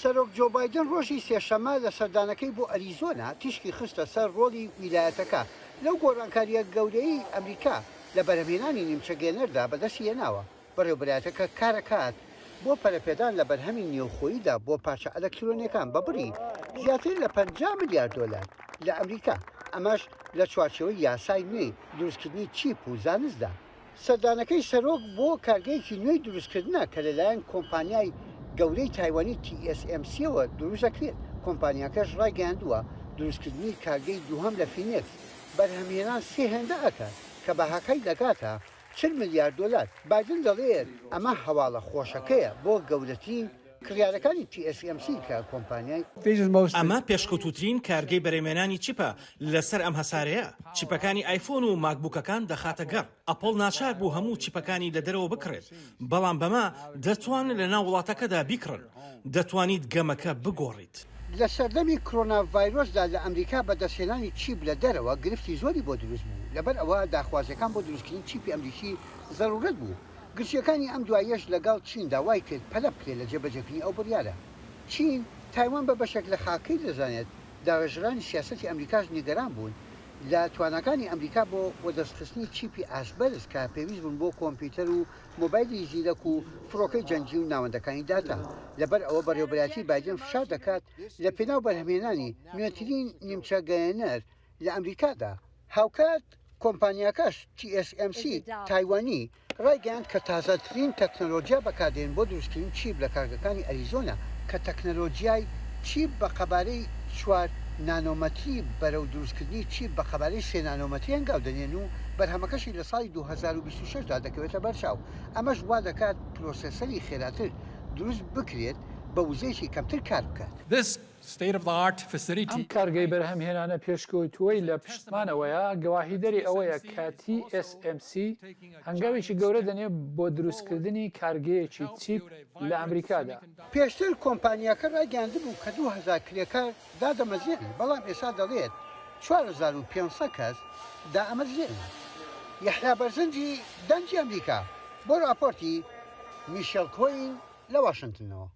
سەرۆک جۆ بایدن ڕۆژی سێشەممە لە سەردانەکەی بۆ ئەریزۆنا تیشکی خستە سەر ڕۆڵی ویلایەتەکە لەو گۆڕانکارییە گەورەیەی ئەمریکا لە بەرهەمهێنانی نیمچە گەیەنەردا بەدەستی هێناوە. بەڕێوبەرایەتەکە کارەکات بۆ پەرەپێدان لە بەرهەمی نێوخۆییدا بۆ پارچە ئەلەکترۆنیەکان بە بڕی زیاتر لە 50 ملیار دۆلار لە ئەمریکا، ئەمەش لە چوارچێوەی یاسای نوێی دروستکردنی چیپ و زانستدا. سەردانەکەی سەرۆک بۆ کارگەیەکی نوێی دروستکردنە کە لەلایەن کۆمپانیای گەورەی تایوانی TSMC-ەوە دروستدەکرێت، کۆمپانیاکەش ڕایگەیاندووە، دروستکردنی کارگەی دووهەم لە فینێکس بەرهەمهێنان سێ هێندە ئەکات کە بەهاکەی دەگاتە 40 ملیار دۆلار. بایدن دەڵێت ئەمە هەواڵە خۆشەکەیە بۆ گەورەترین کڕیارەکانی TSMC کە کۆمپانیای. ئەمە پێشکەوتووترین کارگەی بەرهەمهێنانی چیپە لەسەر ئەم هەسارەیە. چیپەکانی ئایفۆن و ماکبووکەکان دەخاتە گەڕ. ئەپڵ ناچار بوو هەموو چیپەکانی لە دەرەوە بکڕێت، بەڵام بەمە دەتوانن لەناو وڵاتەکەدا بیکڕن. دەتوانیت گەمەکە بگۆڕیت. لە سەردەمی کرۆنا ڤایرۆسدا لە ئەمریکا بەدەستهێنانی چیپ لە دەرەوە گرفتی زۆری بۆ دروست بوو، لەبەر ئەوە داخوازیەکان بۆ دروستکردنی چیپی ئەمریکی زەرورەت بوو، گرژیەکانی ئەم دواییەش لەگەڵ چیندا وایکرد پەلە بکرێت لە جێبەجێکردنی ئەو بڕیارە. چین تایوان بە بەشێک لە خاکەی دەزانێت، داڕێژەرانی سیاسەتی ئەمریکاش نیگەران بوون لە تواناکانی ئەمریکا بۆ وەدەستخستنی چیپی ئاست بەرز کە پێویست بوون بۆ کۆمپیوتەر و مۆبایلی زیرەک و فڕۆکەی جەنگی و ناوەندەکانی داتا، لەبەر ئەوە بەڕێوەبەرایەتی بایدن فشار دەکات لە پێناو بەرهەمهێنانی نوێترین نیمچە گەیەنەر لە ئەمریکادا. هاوکات کۆمپانیاکەش، TSMC، تایوانی، ڕایگەیاند کە تازەترین تەکنەلۆجیا بەکاردێنن بۆ دروستکردنی چیپ لە کارگەکانی ئەریزۆنا کە تەکنەلۆجیای چیپ بە قەبارەی چوار نانۆمەتری بەرەو دروستکردنی چیپ بە قەبارەی سێ نانۆمەتری هەنگاو دەنێن و بەرهەمەکەشی لە ساڵی 2026 دا دەکەوێتە بەرچاو ئەمەش وادەکات پرۆسێسەری خێراتر دروست بکرێت بە وزەیەکی کەمتر کار بکات. ئەم کارگەی بەرهەمهێنانە پێشکەوتووەی لە پشتمانەوەیە گەواهیدەری ئەوەیە کە TSMC هەنگاوێکی گەورە دەنێت بۆ دروستکردنی کارگەیەکی چیپ لە ئەمریکادا. پێشتر کۆمپانیاکە ڕایگەیاندبوو کە 2000 کرێکار دادەمەزرێنن، بەڵام ئێستا دەڵێت 4500 کەس دائەمەزرێنن. یەحیا بەرزنجی، دەنگی ئەمریکا، بۆ ڕاپۆرتی میشێڵ کۆین لە واشنتنەوە.